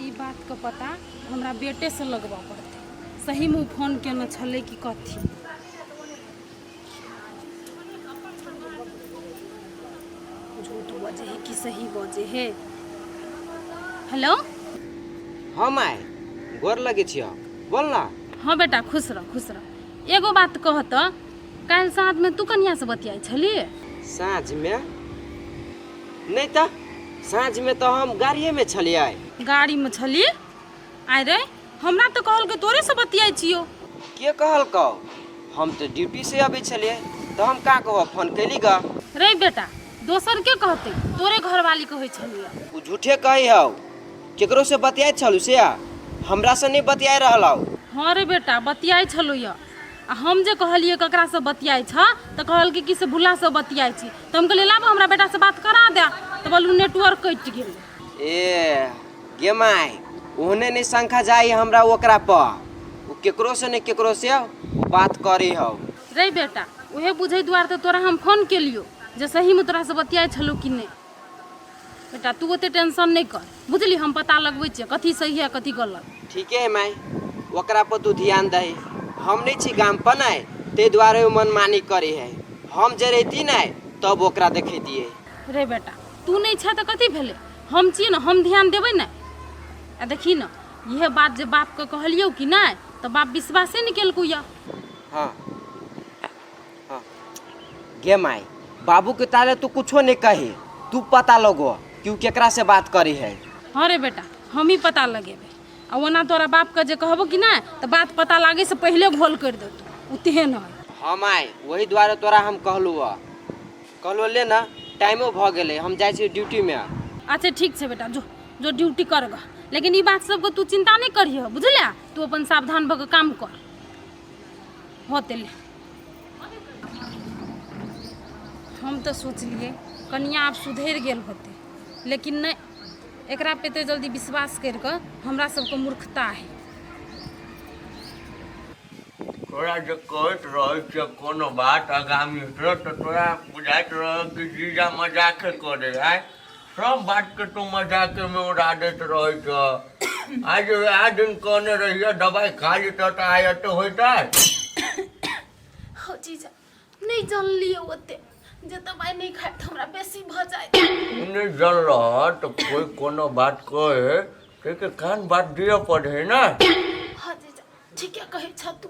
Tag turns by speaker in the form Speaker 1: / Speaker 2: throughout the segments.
Speaker 1: ई बातके पता हमरा बेटेसँ लगबऽ पड़तै। सहीमे ओ फोन केने छलै कि कथी। झूठ बजे है कि सही बजे है। हेलो।
Speaker 2: हाँ माय, गोर लगे छियो, बोल ना।
Speaker 1: हाँ बेटा, खुश रह, खुश रह। एगो बात कह तऽ, काल्हि साँझमे तू कनियासँ बतियाइ छलियै?
Speaker 2: साँझमे नहि तऽ, साँझमे तऽ हम गाड़िएमे छलियै।
Speaker 1: गाड़ीमे छली? आइ रे, हमरा तऽ कहलकै तोरेसँ बतियाइ छियौ।
Speaker 2: के कहलकौ? हम तऽ ड्यूटी से अबै छलियै तऽ हम का कहब, फोन कैली ग।
Speaker 1: रे बेटा, दोसर के कहतै, तोरे घरवाली कहै छलियै।
Speaker 2: ओ झूठे कहै हौ, केकरो से बतियाइत छलू से हमरा से नहि बतियाइ रहल हौ।
Speaker 1: हाँ रे बेटा, बतियाइ छलौ यऽ। आ हम जे कहलियै ककरासँ बतियाइ छऽ, तऽ कहलकै कि से भुल्लासँ बतियाइ छी। तऽ हम कहलियै लाबऽ हमरा बेटासँ बात करा दे, तऽ बोलू नेटवर्क कटि गेलै।
Speaker 2: ए गे माय, ओहने नहि शंका जाइ हमरा ओकरा पर, ओ केकरो से नहि केकरो से ओ बात करै हौ।
Speaker 1: रे बेटा, उहे बुझै दुआरे तऽ तोरा हम फोन केलियौ जे सहीमे तोरासँ बतियाइ छलौ कि नहि। बेटा, तू ओते टेंशन नहि कर, बुझली? हम पता लगबै छियै कथी सही है कथी गलत।
Speaker 2: ठीके है माय, ओकरा पर तू ध्यान दही। हम नहि छी गाम पर नहि, ताहि दुआरे ओ मनमानी करै है। हम जे रहिती नहि तब ओकरा देखेतियै।
Speaker 1: रे बेटा, तू नहि छह तऽ कथी भेलै, हम छियै ने, हम ध्यान देबै ने। आ देखी ने, इहे बात जे बापके कहलियौ कि नहि, तऽ बाप विश्वासे नहि केलकौ यऽ।
Speaker 2: हाँ हाँ गे माय, बाबू के ताले तू कुछो नहीं कही, तू पता लगो कि उ केकरा से बात करी है।
Speaker 1: हाँ रे बेटा, हम ही पता लगेबै। आ ओना तोरा बापके जे कहबो कि नहि, तऽ बात पता लागै से पहिले घोल करि देतौ, ओ तेहन है।
Speaker 2: हाँ माय, वही दुआरे तोरा हम कहलू हँ, कहलू ले ना, टाइमो भऽ गेलै, हम जाइ छी ड्यूटीमे।
Speaker 1: अच्छा ठीक छै बेटा, जो जो ड्यूटी कर ग, लेकिन ई बात सबके तू चिंता नहि करिह, बुझले? तू अपन सावधान भऽ कऽ काम कर। होते ले, हम तऽ सोचलियै कनिया आब सुधरि गेल होतै, लेकिन नहि, एकरा पे एते जल्दी विश्वास करि कऽ हमरा सबके मूर्खता है।
Speaker 3: तोरा जे कहैत रहै छियौ कोनो बात आगामी से, तऽ तोरा बुझाइत रहै कि जीजा मजाके करै। आइ सब बातके तू मजाकेमे उड़ा दैत रहै छह। आइ जे वएह दिन कहने रहियै दबाइ खा लितह तऽ आइ एते होइतै?
Speaker 1: हौ जीजा, नहि जानलियै ओते जे दबाइ नहि खाइ तऽ हमरा बेसी भऽ जाय।
Speaker 3: नहि जानलह तऽ कोइ कोनो बात कहे ताहिके कान बात दिअ पड़ै ने।
Speaker 1: हँ जीजा, ठीके कहै छह तू,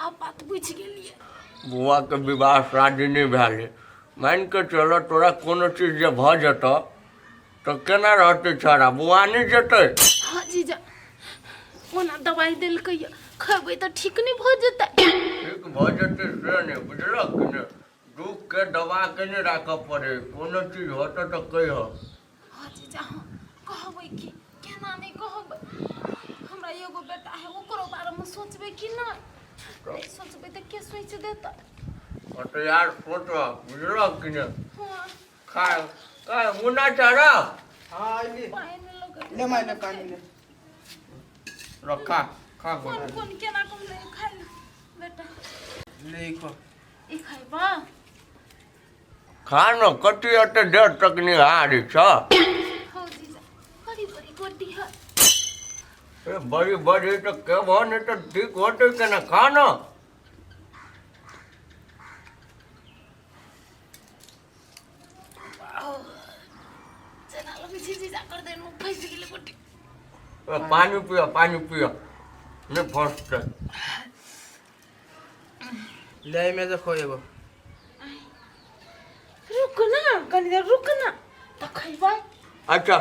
Speaker 1: आब बात बुझि गेलियै।
Speaker 3: बौआके विवाह शादी नहि भेल, मानि कऽ चलऽ तोरा कोनो चीज जे भऽ जेतऽ तऽ केना रहतै छौड़ा, बौआ नहि जेतै?
Speaker 1: हँ जीजा, ओना दबाइ देलकै यऽ, खेबै तऽ ठीक नहि भऽ जेतै?
Speaker 3: ठीक भऽ जेतै से नहि, बुझलक कि नहि, दुखके दबा के नहि राखऽ पड़ै, कोनो चीज होतऽ तऽ कहिहऽ।
Speaker 1: हँ जीजा, हँ, कहबै कि केना नहि कहबै। हमरा एगो बेटा है, ओकरो बारेमे सोचबै कि नहि? नहि सोचबै तऽ के सोचि देतै?
Speaker 3: हँ तऽ यार सोचऽ, बुझलक कि नहि।
Speaker 1: हँ।
Speaker 3: खा का मुन्ना चारा।
Speaker 4: हाँ अइली।
Speaker 1: पानि लगै।
Speaker 4: ले माय, ले पानी ले।
Speaker 3: र खा खा।
Speaker 1: कोन कोन केना कहलै, खाइ ले बेटा।
Speaker 4: ले ई खो।
Speaker 1: ई खैबा?
Speaker 3: खा न, कति एते देर तक निहारी छ?
Speaker 1: हौ जीजा, बड़ी बड़ी गोटी है।
Speaker 3: ए बड़ी बड़ी तऽ केबो नहि तऽ ठीक होतै केना? खा न।
Speaker 1: जेना लगै छै जीजा कर देन फँसि गेलै गोटी।
Speaker 3: ए, पानी पियो, पानी पियो, नहि फसतै।
Speaker 4: ले एहिमे देखो एगो।
Speaker 1: रुक ना, कनी देर रुक ना तऽ खैबै।
Speaker 3: अच्छा,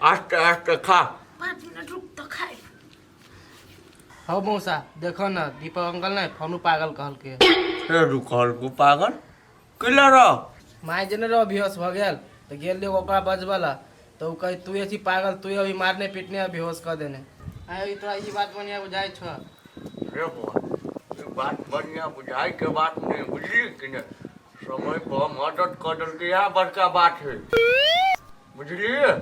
Speaker 3: आस्ते आस्ते खा।
Speaker 1: 5 मिनट रुक तऽ खाइ।
Speaker 4: हौ मौसा, देखो न, दीपक अंकल ने फोनू पागल कहलकै।
Speaker 3: फेर कहलकौ पागल? कैला रह?
Speaker 4: माय जे नहि रहो, बेहोश भऽ गेल तऽ गेल रहियै ओकरा बजबऽ ला, तऽ ओ कहै तू छी पागल, तू अभी मारने पीटने बेहोश कऽ देने। आइ तोरा ई बात बढ़िआँ बुझाइ छौ?
Speaker 3: रे बौआ, ई बात बढ़िआँ बुझाइके बात नहि, बुझली कि नहि? समय पर मदद कऽ देलकै, इएह बड़का बात है, बुझलियै?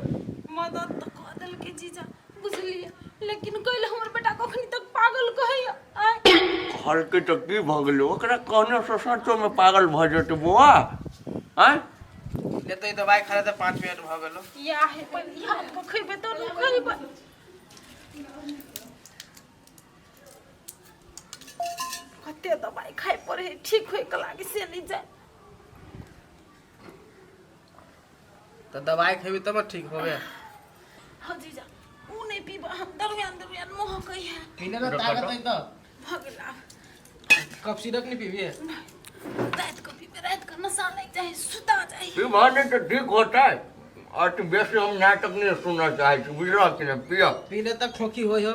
Speaker 1: मदद तऽ कऽ देलकै जीजा, बुझलियै, लेकिन कैल हमर बेटा कखनी तक पागल कहैया आँय?
Speaker 3: कहलकै तऽ की भऽ गेलै? ओकरा कहने से सचोमे पागल भऽ जेतै बौआ? आँय।
Speaker 4: ले तऽ ई दबाइ खा ले तऽ 5 मिनट भऽ गेलो।
Speaker 1: या हे, पहिले हाथ पर खैबै तऽ नहि खैबै। कते दवाई खाइ पड़े है ठीक होइके लागी से नहि जाय।
Speaker 4: तऽ दवाई खेबी तब ने ठीक होबे।
Speaker 1: हँ जीजा, उ नहि पीब हम, दरमियान दरमियान महकै है।
Speaker 4: पीने में ताकत है तऽ।
Speaker 1: भऽ गेल आब।
Speaker 4: कफ सिरप नहीं पीबी?
Speaker 1: राति कऽ पीबै, राति कऽ नशा लागि जाइ है, सुता जाइ है।
Speaker 3: पीबह नहि तऽ ठीक होतै। अति बेसी हम नाटक नहि सुनऽ चाहै छी, बुझलह कि नहि? पियह।
Speaker 4: पी ले तब खोखी होइ हो।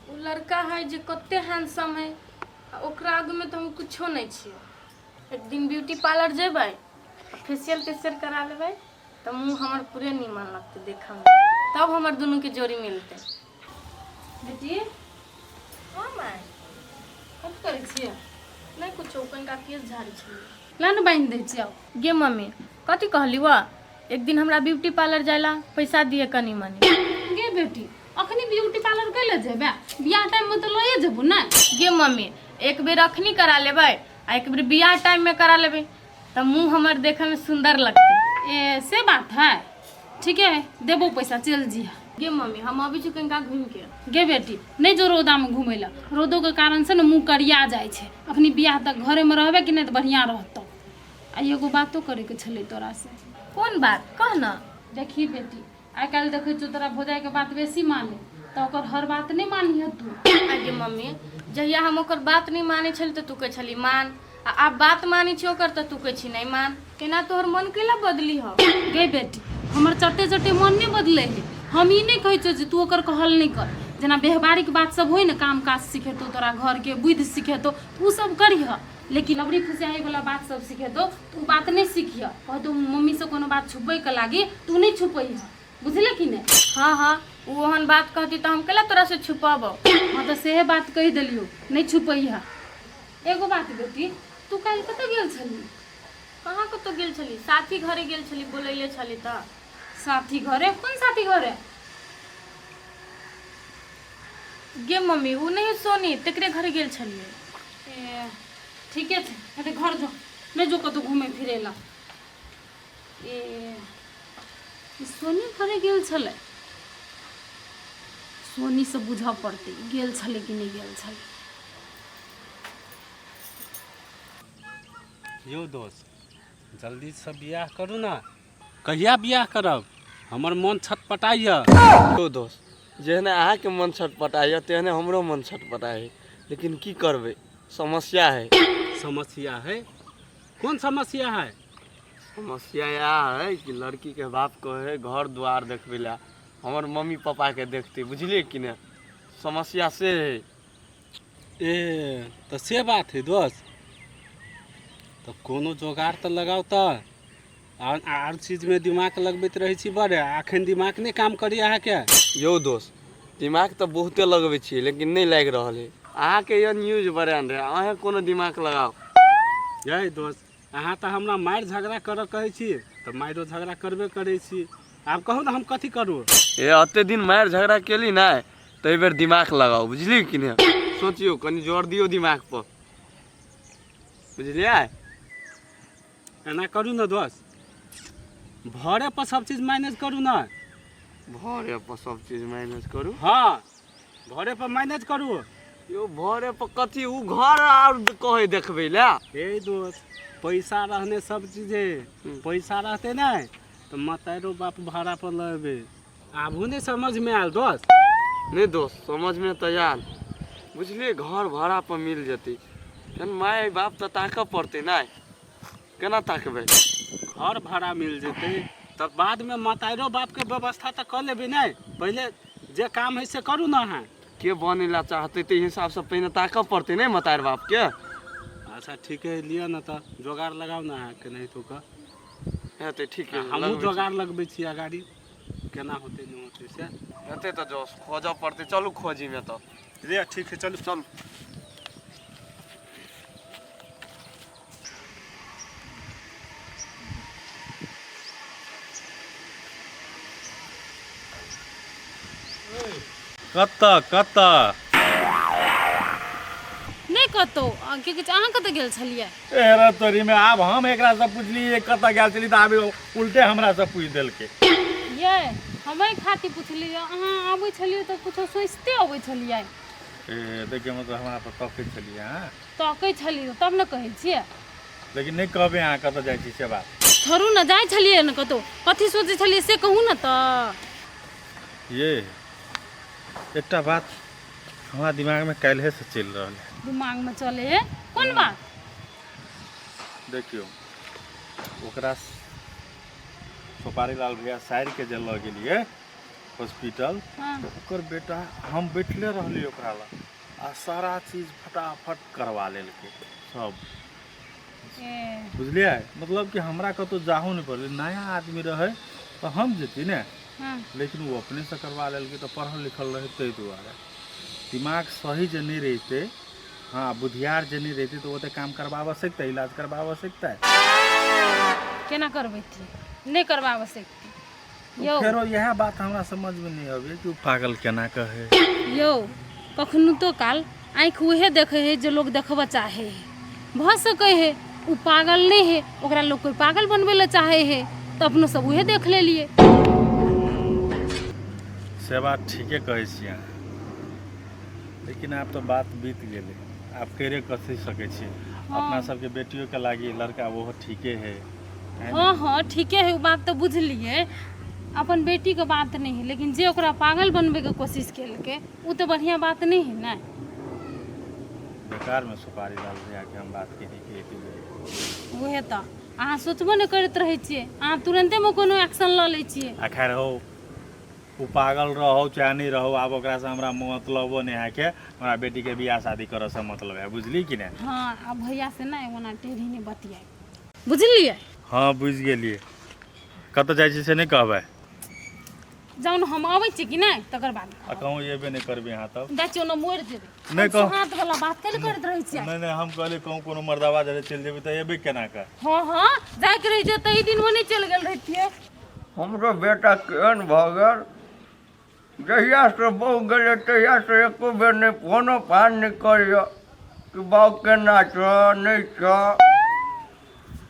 Speaker 1: ओ लड़का है जे कते हैंडसम है, आ ओकरा आगूमे तऽ हम कुछो नहि छियै। एक दिन ब्यूटी पार्लर जेबै, फेशियल तेशियल करा लेबै तऽ मुँह हमर पूरे नीमन लगतै देखऽमे, तब हमर दुनूके जोड़ी मिलतै। बेटी। हँ माय। कथी करै छियै? नहि कुछो, कनिका केश झाड़ै छलियै। ला ने, बान्हि दै छियै। गे मम्मी, कथी कहली वा? एक दिन हमरा ब्यूटी पार्लर जाइला पैसा दिए कनी मनी। गे बेटी, अखनी ब्यूटी पार्लर कैले जेबे? बियाह टाइम में तऽ लए जेबो ने। गे मम्मी, एक बेर अखनी करा लेबै आ एक बेर बियाह टाइम में करा लेबै तऽ मुँह हमर देखै में सुंदर लगतै। ए से बात है, ठीक है, देबो पैसा, चलि जइहे। गे मम्मी, हम अबै छी कनिका घूमि के। गे बेटी, नहि जो रौदामे घुमै लए, रौदोके कारणसँ ने मुँह करिया जाइ छै। अखनी बियाह तक घरेमे रहबे कि नहि तऽ बढ़िआँ रहतौ। आ एगो बातो करैके छलै तोरासँ। कोन बात? कह ने। देखही बेटी, आइ काल्हि देखै छियौ तोरा भौजाइके बात बेसी माने, तऽ ओकर हर बात नहि मानिहे तू। आगे मम्मी, जहिया हम ओकर बात नहि मानै छली तऽ तू कहै छली मान, आ आब बात मानै छी ओकर तऽ तू कहै छी नहि मान। केना तोहर मन कैला बदली हौ? गे बेटी, हमर चटे चटे मन नहि बदलै है। हम ई नहि कहै छियौ जे तू ओकर कहल नहि कर। जेना व्यवहारिक बात सब होइ ने, काम काज सिखेतौ तोरा, घरके बुद्धि सिखेतौ, ओ सब करिह, लेकिन लबड़ी फुसियाही वाला बात सब सिखेतौ तऽ ओ बात नहि सिखिह। कहतौ मम्मीसँ कोनो बात छुपबैके लागी तऽ ओ नहि छुपैह, बुझले कि नहि? हँ हँ, ओ ओहन बात कहती तऽ हम कैला तोरासँ छुपबौ? हँ, तऽ सेहे बात कहि देलियौ, नहि छुपैह। एगो बात बेटी, तू काल्हि कतऽ गेल छलही? कहाँ कतऽ गेल छली, साथी घरे गेल छली, बोलैले छली तऽ। साथी घरे? कोन साथी घरे गे मम्मी? ओ नहि सोनी, तकरे घरे गेल छलियै। ए ठीके छै, हेतै घर जो, नहि जो कतहु घूमै फिरै लए। ए ई सोनी घरे गेल छलै? सोनीसँ बुझऽ पड़तै गेल छलै कि नहि गेल छलै।
Speaker 5: यौ दोस्त, जल्दीसँ बियाह करू ने। कहिया बियाह करब? हमर मन छटपटाइए।
Speaker 6: यौ दोस्त, जेहने अहाँके मन छटपटाइए तेहने हमरो मन छटपटाइ है, लेकिन की करबै, समस्या है।
Speaker 5: समस्या है? कोन समस्या है?
Speaker 6: समस्या इएह है कि लड़कीके बाप कहै है घर द्वार देखबै लए, हमर मम्मी पापाके देखतै, बुझलियै कि नहि? समस्या से है।
Speaker 5: ए तऽ से बात है दोस्त, तऽ कोनो जोगाड़ तऽ लगाउ। तऽ आर आर चीजमे दिमाग लगबैत रहै छी बड़े, अखन दिमाग नहि काम करी अहाँके?
Speaker 6: यौ दोस्त, दिमाग तऽ बहुते लगबै छियै, लेकिन नहि लागि रहल है। अहाँके यऽ न्यूज ब्रांड है, अहेँ कोनो दिमाग लगाउ।
Speaker 5: यै दोस्त, अहाँ तऽ हमरा मारि झगड़ा करऽ कहै छी तऽ मारिो झगड़ा करबे करै छी। आब कहू ने, हम कथी करू?
Speaker 6: ए एते दिन मारि झगड़ा केली ने, तऽ एहि बेर दिमाग लगाउ, बुझलियै कि नहि? सोचियौ, कनि जोर दियौ दिमाग पर, बुझलियै?
Speaker 5: एना करू ने दोस्त, भरे पर सब चीज मैनेज करू ने।
Speaker 6: भरे पर सब चीज मैनेज करू?
Speaker 5: हाँ, भरे पर मैनेज करू।
Speaker 6: यौ, भरे पर कथी? उ घर आर कहै देखबै लए।
Speaker 5: हे दोस्त, पैसा रहने सब चीज है। पैसा रहते ने तऽ मतारो बाप भाड़ा पर लेबे। आबू नहि समझ में आयल दोस्त?
Speaker 6: नहि दोस्त, समझमे तऽ आयल, बुझलियै? घर भाड़ा पर मिल जेतै, तहन माय बाप तऽ ताकऽ पड़तै ने, केना ताकबै?
Speaker 5: घर भाड़ा मिल जेतै तऽ बादमे मतारो बापके व्यवस्था तऽ कऽ लेबै। नहि, पहिले जे काम है से करू ने अहाँ।
Speaker 6: के बनै लए चाहतै, ताहि हिसाबसँ पहिने ताकऽ पड़तै ने मतार बापके।
Speaker 5: अच्छा ठीक है, लिअ ने तऽ जोगाड़ लगाउ ने अहाँ केनाहितो कऽ।
Speaker 6: हेतै, ठीक है।
Speaker 5: हमहूँ जोगाड़ लगबै छी, अगाड़ी केना होतै नहि होतै से।
Speaker 6: हेतै तऽ जोश खोजऽ पड़तै, चलू खोजीमे तऽ।
Speaker 5: रे ठीक है, चलू।
Speaker 6: चलू।
Speaker 5: कतऽ कतऽ?
Speaker 1: नहि कतहु। आ, की कहै छै, अहाँ कतऽ गेल छलियै?
Speaker 7: एहरा तोरी में आब हम एकरा से पुछलियै कतऽ गेल छली, तऽ आब उल्टे हमरा से पूछि देलकै।
Speaker 1: ये हम एहि खातिर पुछलियै, अहाँ आबै छलियै तऽ कुछो सोचिते अबै छलियै।
Speaker 7: ए देखियौ, मतलब हमरा पर तकै छलियै अहाँ?
Speaker 1: तकै छलियै तब ने कहै छियै।
Speaker 7: लेकिन नहि कहबै अहाँ कतऽ जाइ छी से बात?
Speaker 1: छोड़ू ने, जाइ छलियै ने कतहु, कथी सोचै छलियै से कहू ने तऽ।
Speaker 7: ये एकटा बात हमरा दिमागमे काल्हिएसँ चलि रहल है।
Speaker 1: दिमागमे चले है? कोन बात?
Speaker 7: देखियौ, ओकरा सोपारी लाल भैया साइरके जे लऽ गेलियै हॉस्पिटल,
Speaker 1: हाँ।
Speaker 7: तऽ ओकर बेटा, हम बैठले रहलियै ओकरा लग आ सारा चीज फटाफट करवा लेलकै सब।
Speaker 1: ए
Speaker 7: बुझलियै? मतलब कि हमरा कतहु जाहू नहि पड़लै। नया आदमी रहै तऽ हम जेती ने,
Speaker 1: हाँ।
Speaker 7: लेकिन ओ अपनेसँ करवा लेलकै। तऽ पढ़ल लिखल रहै ताहि दुआरे। दिमाग सही जे नहि रहितै, हाँ, बुधियार जे नहि रहितै, तऽ ओते काम करबाबऽ सकतै, इलाज करबाबऽ सकतै?
Speaker 1: केना करबैतियै? नहि करबाबऽ सकतियै यौ।
Speaker 7: फेरो इएह बात हमरा समझमे नहि अबै कि ओ पागल केना कहै।
Speaker 1: यौ, कखनो तो काल आँखि उहे देखै है जे लोक देखबऽ चाहे है। भऽ सकै है ओ पागल नहि है, ओकरा लोक कोइ पागल बनबै लए चाहे है, तऽ अपनो सब उहे देख लेलियै।
Speaker 7: से बात ठीके कहै छी अहाँ, लेकिन आब तऽ बात बीत गेलै, आब करिए कथी सकै छी? अपना सबके बेटियोके लागी लड़का ओहो ठीके है, है ने?
Speaker 1: हँ हँ, ठीके है, ओ बात तऽ बुझलियै, अपन बेटीके बात नहि है, लेकिन जे ओकरा पागल बनबैके कोशिश केलकै ओ तऽ बढ़िआँ बात नहि है ने।
Speaker 7: बेकारमे सुपारी लाल भैयाके हम बात केली कि एक बेर।
Speaker 1: उहे तऽ अहाँ सोचबो नहि करैत रहै छियै, अहाँ तुरन्तेमे कोनो एक्शन लऽ लै छियै।
Speaker 7: आ खैर हो, ओ पागल रहो चाहे नहि रहो, आब ओकरासँ हमरा मतलबो नहि है के हमरा बेटीके बियाह शादी करऽसँ मतलब है, बुझली कि नहि?
Speaker 1: हँ, आ भैया से ने ओना टेढ़ी नहि बतियाइ, बुझलियै?
Speaker 7: हँ, बुझि गेलियै। कतऽ जाइ छी से नहि कहबै?
Speaker 1: जहन हम अबै छी कि नहि तकर बाद।
Speaker 7: आ कहूँ एबे नहि करबै अहाँ तब?
Speaker 1: जाइ छियै, ओना मरि जेबै।
Speaker 7: नहि कहू।
Speaker 1: हाथ वाला बात कैले करैत रहै छियै?
Speaker 7: नहि नहि, हम कहलियै कहूँ कोनो मर्दाबा जरे चलि जेबै तऽ एबै केना कऽ?
Speaker 1: हँ हँ, जाइके रहि जेतै, ई दिनमे नहि चलि गेल रहितियै।
Speaker 3: हमरो बेटा केहन भऽ गेल, जहियासँ बहु गेलै तहियासँ एको बेर नहि फोनो फान नहि करैए कि बाउ केना छऽ नहि छऽ।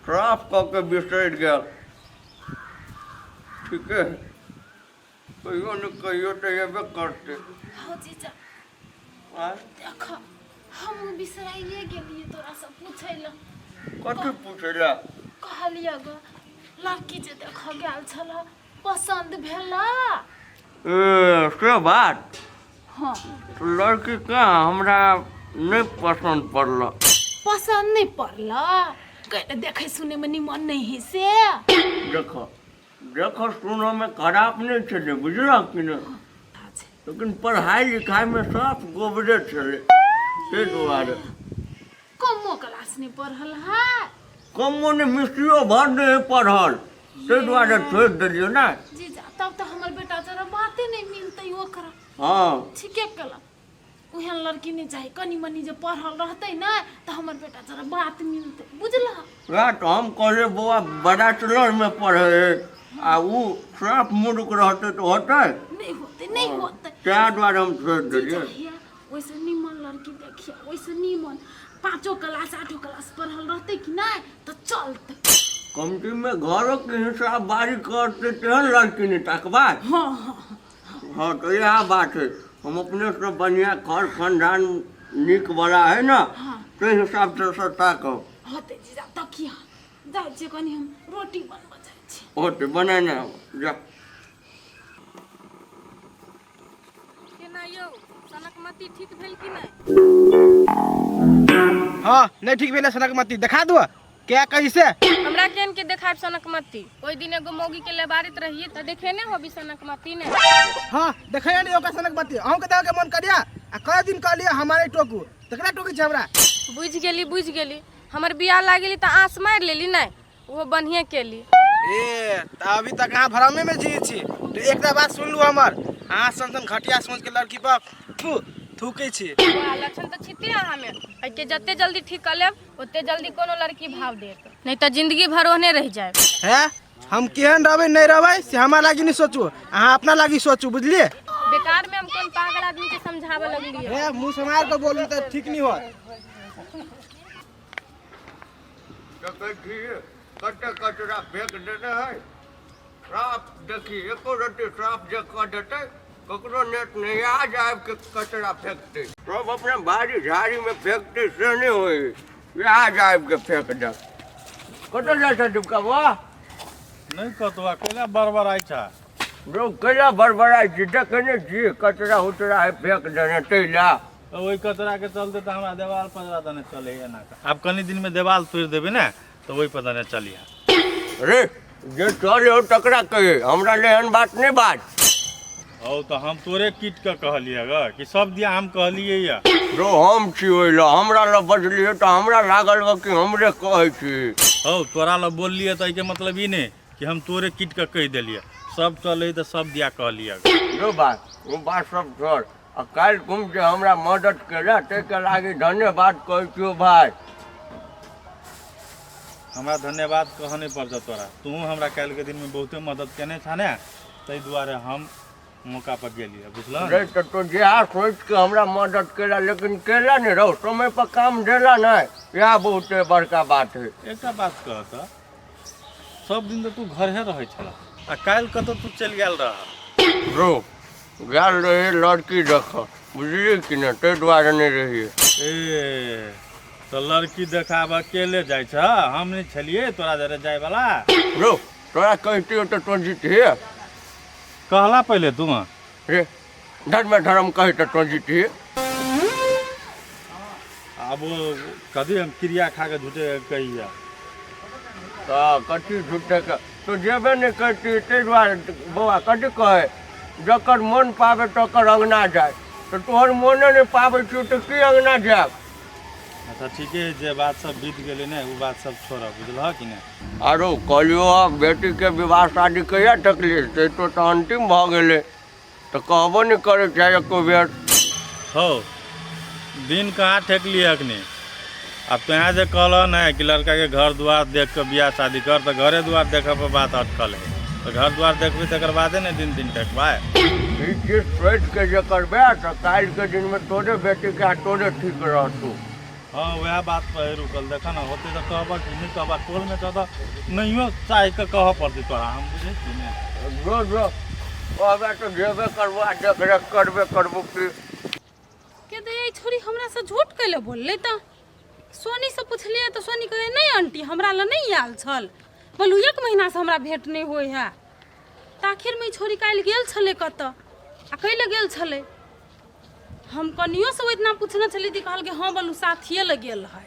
Speaker 3: साफ कऽ के बिसरि गेल। ठीके हइ, कहियो ने कहियो तऽ एबे करतै।
Speaker 1: हौ जीजा।
Speaker 3: आँय?
Speaker 1: देख, हमहूँ बिसराइए गेलियै तोरासँ पूछै लए।
Speaker 3: कथी पूछै लए?
Speaker 1: कहलियै ग, लड़की जे देखऽ गेल छल, पसन्द भेला?
Speaker 3: ए से बात?
Speaker 1: हाँ।
Speaker 3: लड़की कहाँ हमरा नहि पसन्द पड़ल।
Speaker 1: पसन्द नहि पड़ल? कहले देखै सुनैमे निमन नहि है से?
Speaker 3: देख देख सुनऽमे खराब नहि छलै, बुझलह कि नहि, लेकिन पढ़ाइ लिखाइमे साफ गोबरे छलै, ताहि दुआरे।
Speaker 1: कमो क्लास नहि पढ़ल है?
Speaker 3: कमो नहि, मिस्त्रियो भर नहि पढ़ल, ताहि दुआरे छोड़ि देलियै ने।
Speaker 1: जीजा, तब तऽ हमर बेटा जरा बाते नहि मिलतै ओकरा।
Speaker 3: हँ।
Speaker 1: ठीके केलक, ओहन लड़की नहि चाही। कनि मनि जे पढ़ल रहतै ने तऽ हमर बेटा जरा बात मिलतै, बुझलह?
Speaker 3: वएह तऽ हम कहलियै, बौआ बैचलरमे पढ़ै आ उ साफ मूर्ख रहतै तऽ होतै?
Speaker 1: नहि होतै, नहि होतै।
Speaker 3: ताहि दुआरे हम छोड़ि देलियै।
Speaker 1: जीजा, ओहिसँ निमन लड़की देखिए, ओहिसँ निमन पाँचो क्लास आठो क्लास पढ़ल रहतै कि नहि तऽ चलतै।
Speaker 3: कमतीमे घरोके हिसाब बारी करतै तेहन लड़की नहि तकबै?
Speaker 1: हँ हँ।
Speaker 3: हँ, तऽ इएह बात है। हम अपनेसँ बढ़िआँ खर खानदान नीक बला है ने, ताहि हिसाबसँ से ताकब।
Speaker 1: होतै जीजा, तकिया। जाइ छियै, कनि हम रोटी बनबऽ जाइ छी।
Speaker 3: होतै, बनेने आउ जा।
Speaker 1: केना यौ, सनक मती ठीक भेल कि नहि?
Speaker 4: हाँ, नहीं ठीक भेलै सनक मती। देखा दू क्या कैसे।
Speaker 1: हमरा केहन के देखायब सनक मती? ओहि दिन एगो मौगी के लेबारित रहिए तऽ देखेने होबी सनक मती ने।
Speaker 4: हाँ, देखै नहीं ओकर सनक मती। अहूँ के देखे के मन करिया आ कए दिन कहलिए हमारे टोकू, तकरा टोकी छै हमरा।
Speaker 1: बुझि गेली, बुझि गेली। हमर बियाह लागेली तऽ आँस मारि लेली नहि, ओहो बढ़िएँ केली।
Speaker 4: ए तऽ अभी तक अहाँ भ्रमे में जी छी। तऽ एकटा बात सुन लू हमर, अहाँ सन सन घटिया सोच के लड़की पर थू थूकै छी।
Speaker 1: वाह, लक्षण तऽ छिते अहाँमे। एहिके जते जल्दी ठीक कऽ लेब ओते जल्दी कोनो लड़की भाव देत, नहि तऽ जिंदगी भर ओहने रहि जायब।
Speaker 4: है, हम केहन रहबै नहि रहबै से हमरा लागी नहि सोचू, अहाँ अपना लागी सोचू, बुझलिए?
Speaker 1: बेकार में हम कोन पागल आदमी के समझाबऽ लगलियै।
Speaker 4: हे, मुँह सम्हार के बोलू तऽ ठीक नहीं होत।
Speaker 3: देखै छी कते कचरा फेंक देने है साफ देखी एको रत्ती साफ जे कऽ देतै ककरो नेट नहि आज आबि के कचरा फेंकतै सब अपना बाड़ी झाड़ीमे फेंकतै से नहि होइ आज आबि के फेंक दे कतऽ जाइ छै डिबका बा
Speaker 7: नहि कतौ कैला बड़बड़ाइ छ
Speaker 3: जो कैला बड़बड़ाइ छी देखै नहि छी कचरा उचरा है फेंक देने तै ला
Speaker 7: तऽ ओहि कचराके चलते तऽ हमरा देवाल पजरा दने चलै एना कऽ। आब कनि दिनमे देवाल तोड़ि देबै ने तऽ ओहि पर दने चलिहे
Speaker 3: रे जे चल हो तकरा कहे हमरा ले एहन बात नहि बात
Speaker 7: हौ तऽ हम तोरे कीट के कहलियै ग कि सब दिया हम कहलियै या
Speaker 3: जो हम छी ओहि लए हमरा लए बजलियै तऽ हमरा लागल बा कि हमरे कहै छी
Speaker 7: हौ तोरा लए बोललियै तऽ एहिके मतलब ई नहि कि हम तोरे कीट के कहि देलियै सब चलै तऽ सब दिया कहलियै
Speaker 3: जो बात ओ बात सब छोड़ आ काल्हि तुम जे हमरा मदद केला ताहिके लागी धन्यवाद कहै छियौ भाय
Speaker 7: हमरा धन्यवाद कहऽ नहि पड़तौ तोरा तू हमरा काल्हिके दिनमे बहुते मदद केने छह ने ताहि दुआरे हम मौका पर गेलियै बुझलह
Speaker 3: रे तऽ तू जेहा सोचि कऽ हमरा मदद केला लेकिन केला नहि रहो समय पर काम देला नहि इएह बहुते बड़का बात है
Speaker 7: एकटा बात कह तऽ सब दिन तऽ तू घरे रहै छलह आ काल्हि कतऽ तू चलि गेल रह
Speaker 3: रो गेल रही लड़की देखऽ बुझलियै कि नहि ताहि दुआरे नहि रहियै
Speaker 7: ए तऽ लड़की देखाब अकेले जाइ छ हम नहि छलियै तोरा जरे जायवला
Speaker 3: रो तोरा कहितियौ तऽ तों जीतिहे
Speaker 7: कहला पहिले तू
Speaker 3: रे धर्म धर्म कही तऽ तों जीतिहे
Speaker 7: आब कथी हम क्रिया खा कऽ झूठे कहिया
Speaker 3: तऽ कथी झूठेके तू जेबे नहि करती ताहि दुआरे बौआ कथी कहै जकर मोन पाबै तकर अङ्गना जाय तऽ तोहर मोने नहि पाबै छियौ तऽ की अङ्गना जायब
Speaker 7: अच्छा ठीके है जे बात सब बीत गेलै ने ओ बात सब छोड़ऽ बुझलह कि नहि
Speaker 3: आरो कहलियौ हँ बेटीके विवाह शादी कहिया तकली से तो तऽ अन्तिम भऽ गेलै तऽ कहबो नहि करै छै एको बेर
Speaker 7: हौ दिन कहाँ ठेकलियै अखनी आब तोहें जे कहलह ने कि लड़काके घर दुआर देख कऽ बियाह शादी कर तऽ घरे दुआर देखऽ पर बात अटकल है तऽ घर दुआर देखबै तकर बादे ने दिन दिन ठेकबै
Speaker 3: ई चीज सोचि कऽ जे करबै तऽ काल्हिके दिनमे तोरे बेटीके आ तोरे ठीक रहतौ
Speaker 7: हँ वएह बात पर है रुकल देखऽ ने होतै तऽ कहबऽ कि नहि कहबऽ टोलमे छऽ तऽ नहियो चाहि कऽ कहऽ पड़तै तोरा हम बुझै छी ने
Speaker 3: जो जो कहबै तऽ जेबे करबो आ देखरेख करबे करबो की
Speaker 1: के तऽ ई छोरी हमरासँ झूठ कैले बोललै तऽ सोनीसँ पुछलियै तऽ सोनी कहै नहि आंटी हमरा लए नहि आयल छल बोलू एक महीनासँ हमरा भेँट नहि होइ है तऽ आखिरमे ई छोरी काल्हि गेल छलै कतऽ आ कैले गेल छलै हम कनियोसँ ओहि दिना पुछने छलियै तऽ कहलकै हँ बोलू साथिए लए गेल है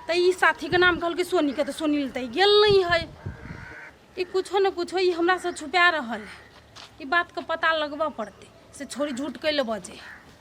Speaker 1: तऽ ई साथीके नाम कहलकै सोनीके तऽ सोनी लए तऽ ई गेल नहि है ई कुछो ने कुछो ई हमरासँ छुपा रहल है ई बातके पता लगबऽ पड़तै से छोरी झूठ कैले बजै है।